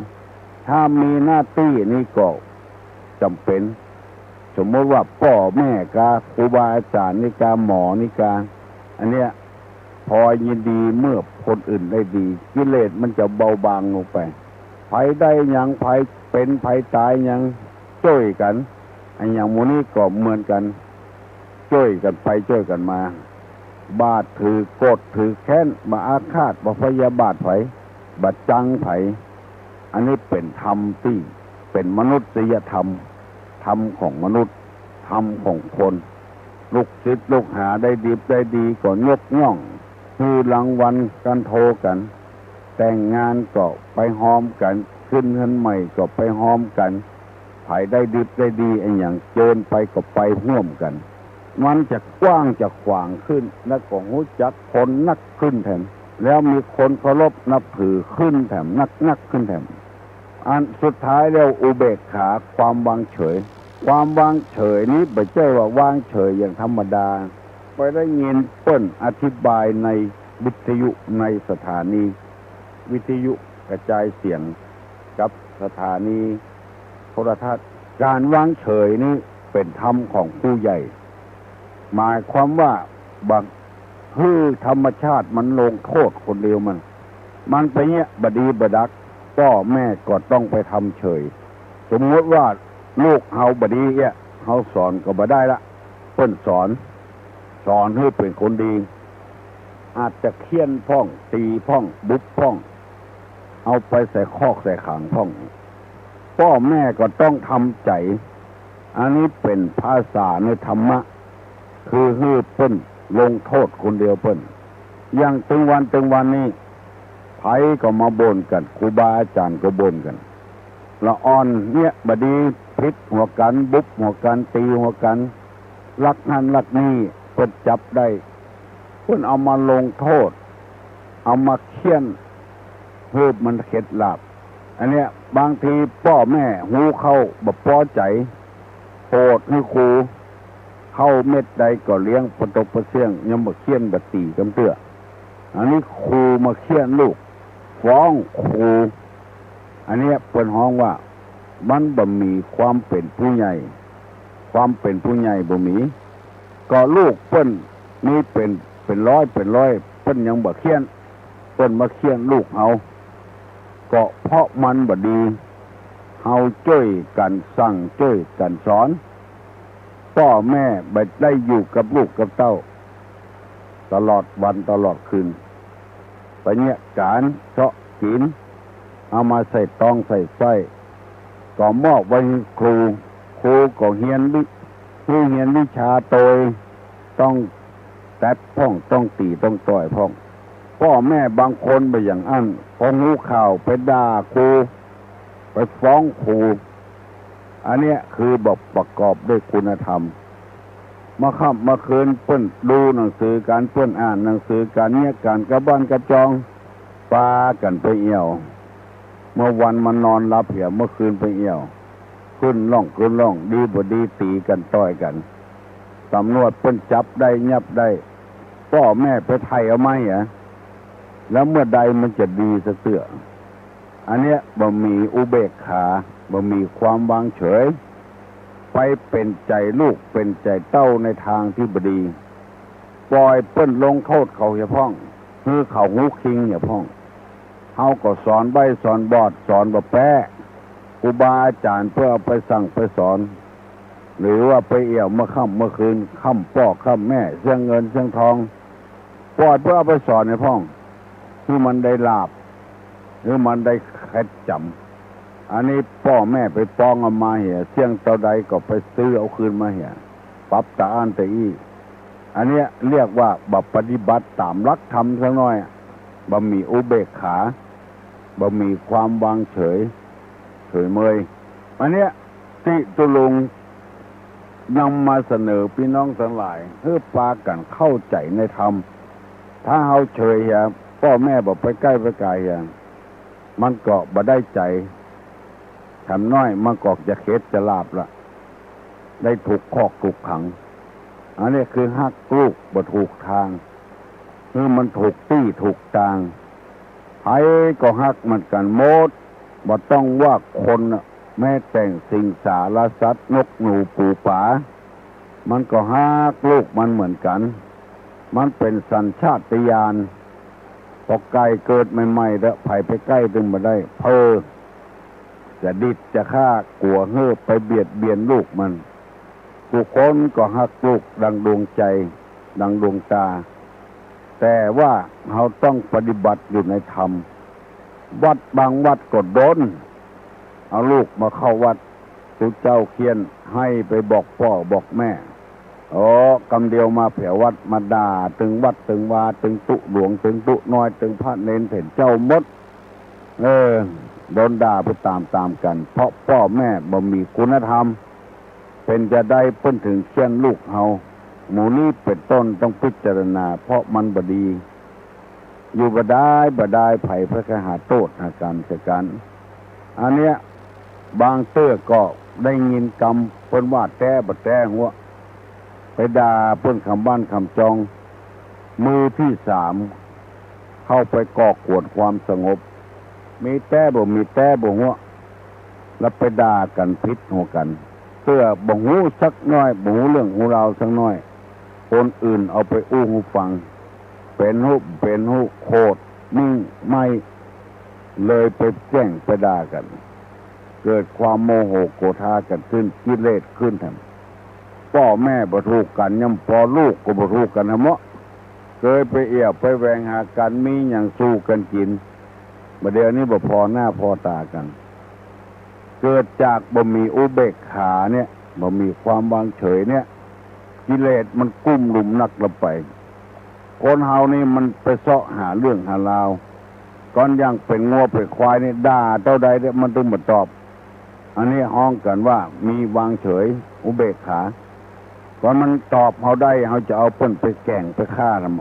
ถ้ามีหน้าตี้นี่ก็จ๋ำเป๋น สมมุติว่าป้อแม่กา ครูบาอาจ๋ารย์นี่กา หมอนี่กา อันเนี้ย พลอยยินดีเมื่อคนอื่นได้ดี กิเลสมันจะเบาบางลงไป ใผได้หยัง ใผเป๋น ใผต๋ายหยัง จ้วยกั๋น อันอย่างหมู่นี้ก็เหมือนกั๋น จ้วยกั๋นไปจ้วยกั๋นมา บ่ถือโกรธถือแค้น บ่อาฆาต บ่พยาบาทใผ บ่จังใผ อันนี้เป๋นธรรมตี้เป๋นมนุษยธรรม ธรรมของมนุษย์ ธรรมของคน ลูกศิษย์ลูกหาได้ดิบได้ดีก็ยกย่อง หื้อรางวัลกั๋นโทกั๋น แต่งงานก็ไปฮอมกั๋น ขึ้นเฮือนใหม่ก็ไปฮอมกั๋น ใผได้ดิบได้ดีอะหยังเจิญไปก็ไปฮ่วมกั๋น มันจะกว้างจะขวางขึ้น แล้วก็ฮู้จักคนนักขึ้นแถม แล้วมีคนเคารพนับถือขึ้นแถม นักๆ ขึ้นแถม อันสุดท้ายแล้วอุเบกขา ความวางเฉย ความวางเฉยนี้บ่ใจ้ว่าวางเฉยอย่างธรรมดา ไปได้ยินเปิ้นอธิบายในวิทยุ ในสถานีวิทยุกระจายเสียง กับสถานีโทรทัศน์ ก๋านวางเฉยนี้เป๋นธรรมของผู้ใหญ่ หมายความว่าบ่หื้อธรรมชาติมันลงโต้ษคนเดียวมัน มันไปเยียะบ่ดีบ่ดัก ป้อแม่ก็ต้องไปทำเฉย สมมุติว่าลูกเฮาบ่ดีเยียะ เฮาสอนก็บ่ได้ละ เปิ้นสอน สอนหื้อเป๋นคนดี อาจจะเฆี่ยนพ่อง ตี๋พ่อง บุบพ่อง เอาไปใส่คอกใส่ขังพ่อง ป้อแม่ก็ต้องทำใจ๋ อันนี้เป๋นภาษาในธรรมะ คือหื้อเปิ้นลงโต้ษคนเดียวเปิ้น อย่างตึงวันตึงวันนี้ ใผก็มาบ่นกั๋น ครูบาอาจ๋ารย์ก็บ่นกั๋น ละอ่อนเยียะบ่ดี ผิดหัวกั๋น บุบหัวกั๋น ตี๋หัวกั๋น ลักหั้นลักนี่ เปิ้นจับได้ เปิ้นเอามาลงโต้ษ เอามาเฆี่ยน หื้อมันเข็ดหลาบ อันเนี้ย บางทีป้อแม่ฮู้เข้าบ่ปอใจ๋ โหดหื้อครู เข้าเม็ดใดก็เลี้ยงปะตกปะเสี้ยง ยังบ่เฆี่ยนบ่ตี๋กำเตื้อ อันนี้ครูมาเฆี่ยนลูก ฟ้องครู อันเนี้ยเปิ้นฮ้องว่ามันบ่มีความเป๋นผู้ใหญ่ ความเป๋นผู้ใหญ่บ่มี ก็ลูกเปิ้นมีเป๋น เป๋นร้อยเป๋นร้อย เปิ้นยังบ่เฆี่ยน เปิ้นมาเฆี่ยนลูกเฮา ก็เพราะมันบ่ดี เฮาจ้วยกั๋นสั่งจ้วยกั๋นสอน ป้อแม่บ่ได้อยู่กับลูกกับเต้า ตลอดวันตลอดคืน ไปเยียะก๋านเซาะกิ๋น เอามาใส่ตองใส่ไส้ ก็มอบไว้หื้อครู ครูก็เฮียนวิ หื้อเฮียนวิชาโตย ต้องแต๊บพ่อง ต้องตี๋ต้องต่อยพ่อง ป้อแม่บางคนบ่อย่างอั้น พอฮู้ข่าวไปด่าครู ไปฟ้องครู อันเนี้ยคือบ่ประกอบด้วยคุณธรรม เมื่อค่ำเมื่อคืนเปิ้นดูหนังสือกั๋น เปิ้นอ่านหนังสือกั๋น เยียะกั๋นกับบ้านกับจอง ปากั๋นไปเอี่ยว เมื่อวันมานอนหลับเหีย เมื่อคืนไปเอี่ยว ขึ้นร่องขึ้นร่อง ดีบ่ดีตี๋กั๋นต่อยกั๋น ตำรวจเปิ้นจับได้ยับได้ ป้อแม่ไปไถ่เอาไหมอะ แล้วเมื่อใดมันจะดีสักเตื้อ อันเนี้ยบ่มีอุเบกขา บ่มีความวางเฉย ไปเป๋นใจ๋ลูกเป๋นใจ๋เต้าในตางตี้บ่ดี ป่อยเปิ้นลงโต้ษเขาเหียพ่อง หื้อเขาฮู้คิงเหียพ่อง เฮาก็สอนใบ้สอนบอด สอนบ่แป๊ ครูบาอาจ๋ารย์เปิ้นเอาไปสั่งไปสอน หรือว่าไปเอี่ยวเมื่อค่ำเมื่อคืน ค่ำป้อค่ำแม่ เสี้ยงเงินเสี้ยงทอง ปล่อยเปื้อเอาไปสอนใหญ่พ่อง หื้อมันได้ลาภ หื้อมันได้เข็ดจ๋ำ อันนี้ป้อแม่ไปปองเอามาเหีย เสี้ยงเต้าใดก็ไปซื้อเอาคืนมาเหีย ปรับตาอั้นตาอี้ อันเนี้ยเรียกว่าบ่ปฏิบัติต๋ามหลักธรรมสักหน้อย บ่มีอุเบกขา บ่มีความวางเฉย เฉยเมย อันเนี้ย ตี้ตุ๊ลุงนำมาเสนอปี้น้องตังหลาย หื้อปากั๋นเข้าใจ๋ในธรรม ถ้าเฮาเฉยเหีย ป้อแม่บ่ไปใก้ไปก๋าเหีย มันก็บ่ได้ใจ๋ แถมน้อยมันก็จะเข็ดจะลาภละ ได้ถูกคอกถูกขัง อันนี้คือฮักลูกบ่ถูกตาง หื้อมันถูกตี้ถูกตาง ใผก็ฮักเหมือนกั๋นหมด บ่ต้องว่าคนน่ะ แม้แต่สิงสารสัตว์ นกหนูปูป๋า มันก็ฮักลูกมันเหมือนกั๋น มันเป๋นสัญชาตญาณ ปอไก่เกิดใหม่ๆ เต๊อะ ใผไปใก้ตึงบ่ได้ เพ้อ จะดิดจะฆ่า กั๋วหื้อไปเบียดเบียนลูกมัน กู้คนก็ฮักลูกดังดวงใจ๋ ดังดวงต๋า แต่ว่าเฮาต้องปฏิบัติอยู่ในธรรม วัดบางวัดก็โดน เอาลูกมาเข้าวัด ตุ๊เจ้าเฆี่ยน หื้อไปบอกป้อบอกแม่ โอ้ กำเดียวมาแผววัด มาด่าตึงวัดตึงวา ตึงตุ๊หลวง ตึงตุ๊น้อย ตึงพระเณรเถรเจ้าหมด เออ โดนด่าไปต๋ามๆ กั๋น เพราะป้อแม่บ่มีคุณธรรม เป๋นจาใดเปิ้นถึงเฆี่ยนลูกเฮา หมู่นี้เป๋นต้นต้องพิจารณา เพราะมันบ่ดี อยู่บ่ดายบ่ดาย ใผไปหาโต้ษหากั๋นใส่กั๋น อันเนี้ย บางเตื้อก็ได้ยินกำเปิ้นว่าแต๊บ่แต๊หัว ไปด่าเปิ้นกำบ้านกำจอง มือตี้สามเข้าไปก่อกวนความสงบ มีแต๊บ่มีแต๊บ่หัว แล้วไปด่ากั๋นผิดหัวกั๋น เตื้อบ่ฮู้สักหน้อย บ่ฮู้เรื่องฮู้ราวสักหน้อย คนอื่นเอาไปอู้หื้อฟัง เป๋นฮู้เป๋นฮู้ โขดนิ่งไหม้ เลยไปแจ้งไปด่ากั๋น เกิดความโมโหโกธากั๋นขึ้น กิเลสขึ้นแถม ป้อแม่บ่ถูกกั๋น ย่ำปอลูกก็บ่ถูกกั๋นแถมเนาะ เกยไปเอี่ยวไปแหวงหากั๋น มีหยังสู้กั๋นกิ๋น บ่าเดี่ยวนี้บ่ผ่อหน้าผ่อต๋ากั๋น เกิดจากบ่มีอุเบกขาเนี่ย บ่มีความวางเฉยเนี่ย กิเลสมันกุ้มลุมนักละไป คนเฮานี่มันไปเซาะหาเรื่องหาราว ก่อนอย่างเป๋นงัวเป๋นควายนี่ ด่าเต้าใดเนี่ยมันตึงบ่ตอบ อันนี้ฮ้องกั๋นว่ามีวางเฉย อุเบกขา ก่อนมันตอบเฮาได้ เฮาจะเอาเปิ้นไปแก่งไปฆ่าทำไม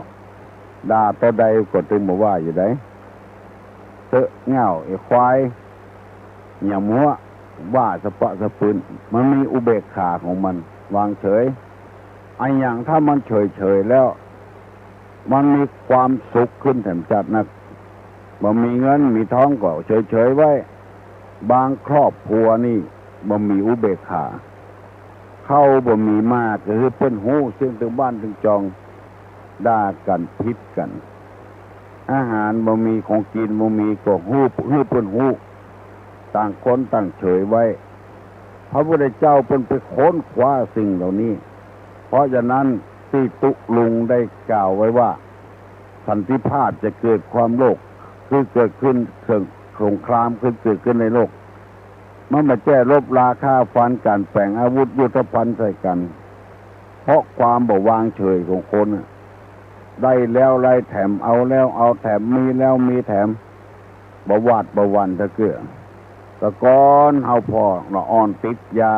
ด่าเต้าใดก็ตึงบ่ว่าอยู่ได เต๊อะ เหง้า ไอ้ควาย หย่ำหัว ว่าสะปะสะปืน มันมีอุเบกขาของมัน วางเฉย อะหยังถ้ามันเฉยๆ แล้ว มันมีความสุขขึ้นแถมจัดนัก บ่มีเงินมีทองก็เฉยๆ ไว้ บางครอบครัวนี่บ่มีอุเบกขา ข้าวบ่มีมาก็หื้อเปิ้นฮู้เสี้ยงตึงบ้านตึงจอง ด่ากั๋นผิดกั๋น อาหารบ่มี ของกิ๋นบ่มีก็ฮู้ หื้อเปิ้นฮู้ ต่างคนต่างเฉยไว้ พระพุทธเจ้าเปิ้นไปค้นคว้าสิ่งเหล่านี้ เพราะฉะนั้นตี้ตุ๊ลุงได้กล่าวไว้ว่า สันติภาพจะเกิดความโลภ คือเกิดขึ้น เกิดสงคราม คือเกิดขึ้นในโลก มันบ่แจ้รบราฆ่าฟันกั๋น แป๋งอาวุธยุทโธภัณฑ์ใส่กั๋น เพราะความบ่วางเฉยของคนน่ะ ได้แล้วได้แถม เอาแล้วเอาแถม มีแล้วมีแถม บ่หวาดบ่หวั่นตะเกื้อ แต่ก่อนเฮาผ่อละอ่อนติดยา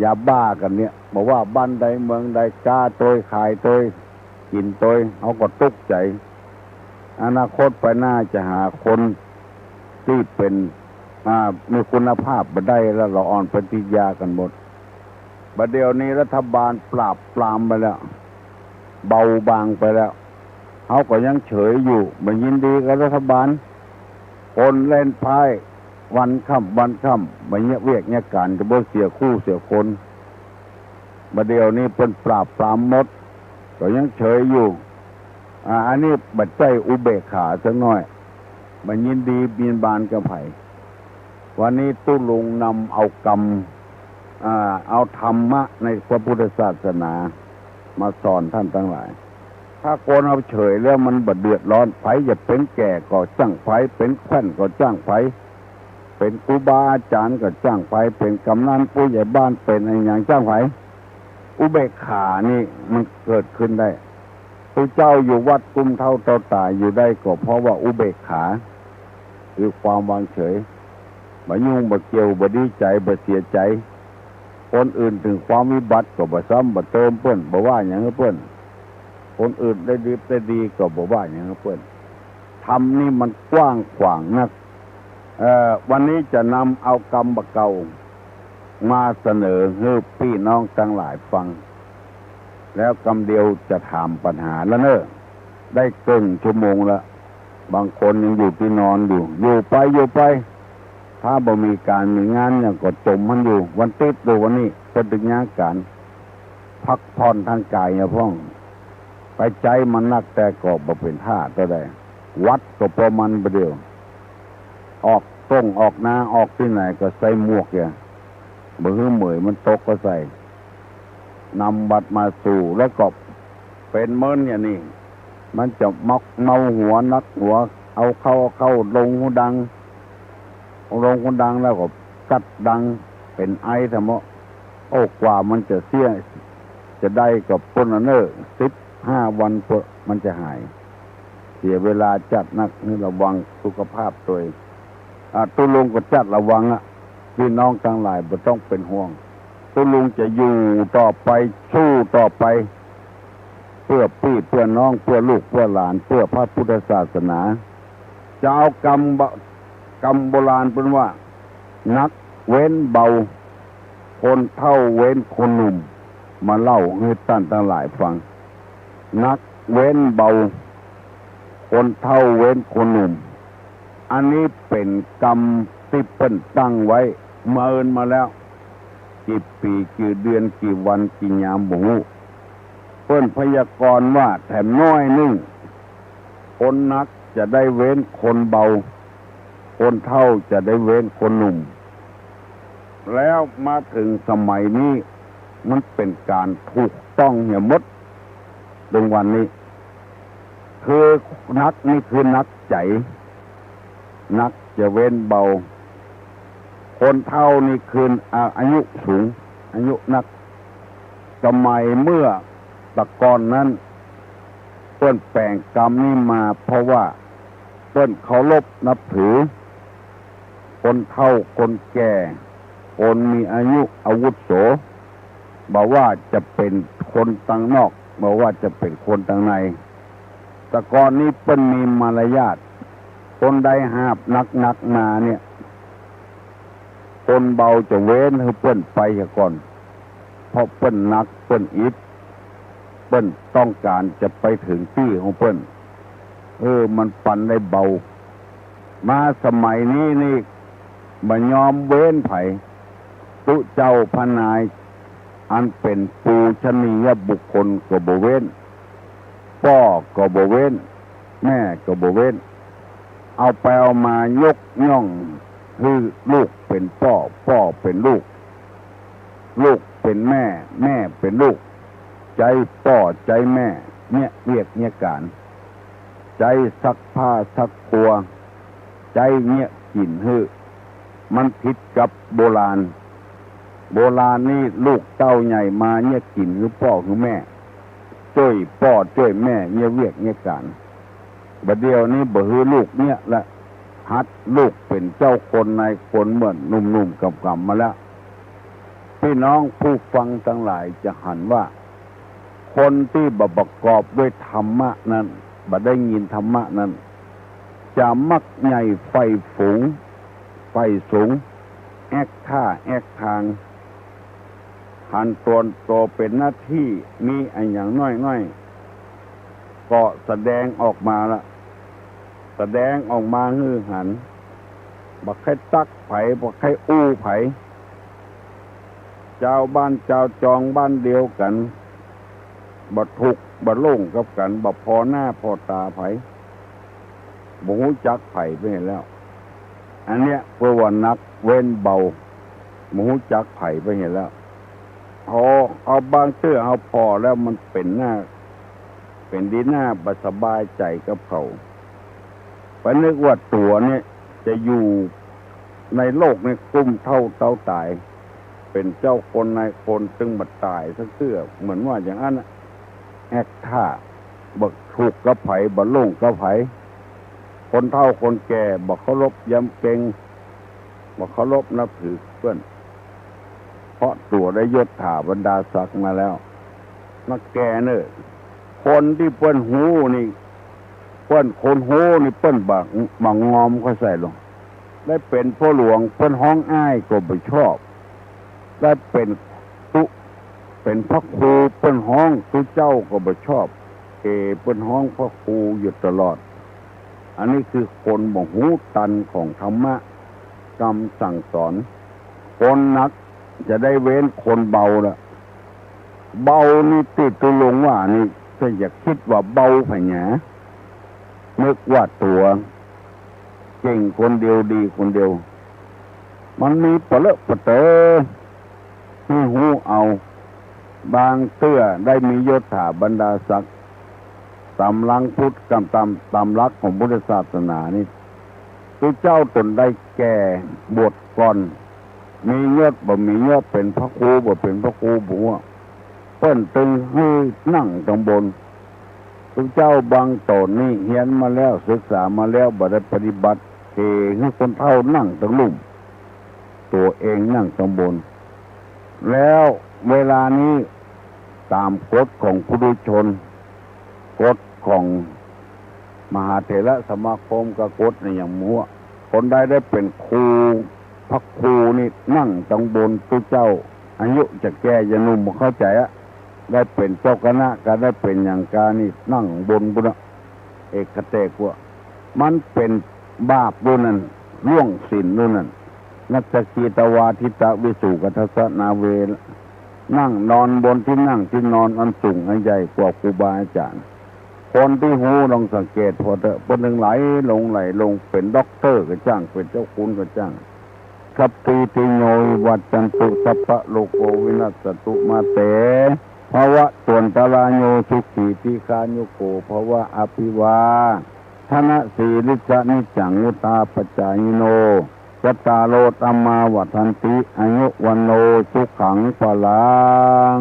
ยาบ้ากั๋นเนี่ย บ่ว่าบ้านใดเมืองใด ก๊าตวย ขายตวย กิ๋นตวย เฮาก็ตุ๊กใจ๋ อนาคตไปหน้าจะหาคนตี้เป๋น อ่า มีคุณภาพบ่ได้แล้ว ละอ่อนไปติดยากั๋นหมด บ่าเดี่ยวนี้รัฐบาลปราบปรามไปแล้ว เบาบางไปแล้ว เฮาก็ยังเฉยอยู่ บ่ยินดีกับรัฐบาล คนแล่นพ่ายวันค่ำวันค่ำ บ่เยียะเวียกเยียะก๋าน จะบ่เสียคู่เสียคน บ่าเดี่ยวนี้เปิ้นปราบปรามหมด ก็ยังเฉยอยู่ อ่า อันนี้บ่ใจ้อุเบกขาสักหน้อย บ่ยินดีบิณฑบาตกับใผ วันนี้ตุ๊ลุงนำเอากำ อ่า เอาธรรมะในพระพุทธศาสนามาสอนต้านตังหลาย ถ้าคนเฮาเฉยแล้วมันบ่เดือดร้อน ใผจะเป๋นแก่ก็จ้างใผ เป๋นแคว่นก็จ้างใผ เป๋นครูบาอาจ๋ารย์ก็จ้างใผ เป๋นกำนันผู้ใหญ่บ้าน เป๋นอะหยังจ้างใผ อุเบกขานี่มันเกิดขึ้นได้ พระเจ้าอยู่วัดกุมเฒ่าเฒ่าต๋ายอยู่ได้ก็เพราะว่าอุเบกขา คือความวางเฉย บ่ยุ่งบ่เกี่ยว บ่ดีใจ๋ บ่เสียใจ๋ คนอื่นเถิงความวิบัติก็บ่ซ้ำบ่เติมเปิ้น บ่ว่าหยังหื้อเปิ้น คนอื่นได้ดิบได้ดีก็บ่ว่าหยังหื้อเปิ้น ธรรมนี่มันกว้างขวางนัก เอ่อ วันนี้จะนำเอากำบ่าเก่ามาเสนอหื้อปี้น้องตังหลายฟัง แล้วกำเดียวจะถามปัญหาแล้วเน่อ ได้เกิ่งชั่วโมงละ บางคนยังอยู่ตี้นอนอยู่ อยู่ไป อยู่ไป ถ้าบ่มีก๋านมีงานหยังก็จ๋มหั้นอยู่ วันติ๊ดหรือวันนี้เปิ้นตึงยากก๋าน พักผ่อนตางก๋ายอะพ่อง ไปใจ๊มันนักแต่ก็บ่เป๋นท่าเต้าใด วัดก็ปอมันบ่าเดี่ยว ออกต้งออกนาออกตี้ไหนก็ใส่หมวกเหีย บ่หื้อเหมยมันตกก็ใส่ นำบัตรมาสู่แล้วก็เป๋นเมินอย่างนี้ มันจะมักเมาหัวหนักหัว เอาเข้า เอาเข้าลงหูดัง ลงหูดังแล้วก็กัดดังเป๋นไอทะเมาะ โอ้ กว่ามันจะเสี้ย จะได้ก็เปิ้นอันเน่อ สิบห้าวันเปอะมันจะหาย เสียเวลาจัดนัก หื้อระวังสุขภาพตวย อ่า ตุ๊ลุงก็จัดระวังอะ ปี้น้องตังหลายบ่ต้องเป๋นห่วง ตุ๊ลุงจะอยู่ต่อไป สู้ต่อไป เปื้อปี้เปื้อน้อง เปื้อลูกเปื้อหลาน เปื้อพระพุทธศาสนา จะเอากำบ่า กำโบราณเปิ้นว่า หนักเว้นเบา คนเฒ่าเว้นคนหนุ่ม มาเล่าหื้อต้านตังหลายฟัง หนักเว้นเบา คนเฒ่าเว้นคนหนุ่ม อันนี้เป๋นกำตี้เปิ้นตั้งไว้เมินมาแล้ว กี่ปี๋ กี่เดือน กี่วัน กี่ยาม บ่ฮู้ เปิ้นพยากรณ์ว่าแถมน้อยนึ่ง คนหนักจะได้เว้นคนเบา คนเฒ่าจะได้เว้นคนหนุ่ม แล้วมาเถิงสมัยนี้ มันเป๋นก๋านถูกต้องเหียหมด เถิงวันนี้ คือหนักนี่คือหนักใจ๋ หนักจะเว้นเบา คนเฒ่านี่คือ อ่า อายุสูง อายุนัก สมัยเมื่อตะก่อนนั้น เปิ้นแป๋งกำนี้มาเพราะว่าเปิ้นเคารพนับถือ คนเฒ่าคนแก่ คนมีอายุอาวุโส บ่ว่าจะเป๋นคนตางนอก บ่ว่าจะเป๋นคนตางใน ตะก่อนนี้เปิ้นมีมารยาท คนใดหาบหนักๆ มาเนี่ย คนเบาจะเว้นหื้อเปิ้นไปเหียก่อน เพราะเปิ้นหนักเปิ้นอิด เปิ้นต้องก๋านจะไปเถิงตี้ของเปิ้น เออ มันปันได้เบา มาสมัยนี้นี่ บ่ยอมเว้นใผ ตุ๊เจ้าพระนาย อันเป๋นปูชนียบุคคลก็บ่เว้น ป้อก็บ่เว้น แม่ก็บ่เว้น เอาไปเอามายกย่องหื้อลูกเป๋นป้อ ป้อเป๋นลูก ลูกเป๋นแม่ แม่เป๋นลูก ใจ๊ป้อใจ๊แม่เยียะเวียกเยียะก๋าน ใจ๊ซักผ้าซักครัว ใจ๊เยียะกิ๋นหื้อ มันผิดกับโบราณ โบราณนี่ลูกเต้าใหญ่มาเยียะกิ๋นหื้อป้อหื้อแม่ จ้วยป้อจ้วยแม่เยียะเวียกเยียะก๋าน บ่าเดี่ยวนี้บ่หื้อลูกเยียะละ หัดลูกเป๋นเจ้าคนนายคนเหมือนหนุ่มๆ ก่ำๆ มาแล้ว ปี้น้องผู้ฟังตังหลายจะหันว่า คนตี้บ่ประกอบด้วยธรรมะนั้น บ่ได้ยินธรรมะนั้น จะมักใหญ่ใฝ่ฝูง ใฝ่สูง แอ๊กท่าแอ๊กตาง หันต๋นโตเป๋นหน้าตี้ มีอะหยังน้อยๆ ก็แสดงออกมาละ แสดงออกมาหื้อหัน บ่ใค่ตั๊กใผ บ่ใค่อู้ใผ จาวบ้านจาวจองบ้านเดียวกั๋น บ่ถูกข์บ่โล่งกับกั๋น บ่ผ่อหน้าผ่อต๋าใผ บ่ฮู้จักใผไปแล้ว อันเนี้ยเปิ้นว่าหนักเว้นเบา บ่ฮู้จักใผไปหั้นแล้ว เฮา เฮาบางเตื้อเฮาผ่อแล้วมันเป๋นหน้า เป๋นดีหน้าบ่สบายใจ๋กับเขา ไปนึกว่าตั๋วเนี่ยจะอยู่ในโลกนี้กุ้มเต้าเต้าต๋าย เป๋นเจ้าคนนายคนตึงบ่ต๋ายสักเตื้อ เหมือนว่าอย่างนั้นน่ะ แฮกท่า บ่ถูกกับใผ บ่ลงกับใผ คนเฒ่าคนแก่บ่เคารพยำเกรง บ่เคารพนับถือเปิ้น เพราะตั๋วได้ยศถาบรรดาศักดิ์มาแล้ว นักแก่เน่อ คนตี้เปิ้นฮู้นี่ เปิ้นคนฮู้นี่เปิ้นบ่ บ่งอมเข้าใส่ลง ได้เป๋นพ่อหลวงเปิ้นฮ้องอ้ายก็บ่ชอบ ได้เป๋นตุ๊ เป๋นพระครูเปิ้นฮ้องตุ๊เจ้าก็บ่ชอบ เอ่อ เปิ้นฮ้องพระครูอยู่ตลอด อันนี้คือคนบ่ฮู้ตันของธรรมะ กำสั่งสอน คนหนักจะได้เว้นคนเบาละ เบานี่ตี้ตุ๊ลุงว่านี่ เจ้าอย่าคิดว่าเบาผะหยา นึกว่าตั๋วเก่งคนเดียวดีคนเดียว มันมีปะเลอะปะเต๋อ หื้อฮู้เอา บางเตื้อได้มียศถาบรรดาศักดิ์ ต๋ามหลังพุทธ ต๋าม ต๋าม ต๋ามหลักของพุทธศาสนานี่ ตุ๊เจ้าต๋นได้แก่บวชก่อน มียศบ่มียศ เป๋นพระครูบ่เป๋นพระครูบ่ฮู้ เปิ้นตึงหื้อนั่งตังบน ตุ๊เจ้าบางต๋นนี่เฮียนมาแล้ว ศึกษามาแล้ว บ่ได้ปฏิบัติ เอ่อ หื้อคนเฒ่านั่งตังลุ่ม ตั๋วเองนั่งตังบน แล้วเวลานี้ต๋ามกฎของปุถุชน กฎของมหาเถรสมาคมกับกฎในอย่างมัว คนใดได้เป๋นครู พระครูนี่นั่งตังบน ตุ๊เจ้า อายุจะแก่จะหนุ่มบ่เข้าใจ๋อะ ได้เป๋นเจ้าคณะกา ได้เป๋นหยังกานี่นั่งบนปุ้นอะ เอกเตกว่า มันเป๋นบาปปุ้นนั่น ล่วงศีลปุ้นนั่น นัจจคีตวาทิตวิสุขทัสสนาเว นั่งนอนบนตี้นั่งตี้นอนอันสูงอันใหญ่กว่าครูบาอาจ๋ารย์ คนตี้ฮู้ลองสังเกตผ่อเต๊อะ เปิ้นตึงไหลลงไหลลง เป๋นด็อกเตอร์ก็จ้าง เป๋นเจ้าคุณก็จ้าง สัพพีติโยวิวัจจันตุ สัพพะโรโควินัสสตุ มาเต ภวัตวันตะราโย สุขีทีฆายุโกภวะ อภิวาทะนะสีลิสสะนิจจัง วุฑฒาปะจายิโน จัตตาโรธัมมาวัฑฒันติ อายุวัณโณสุขังพลัง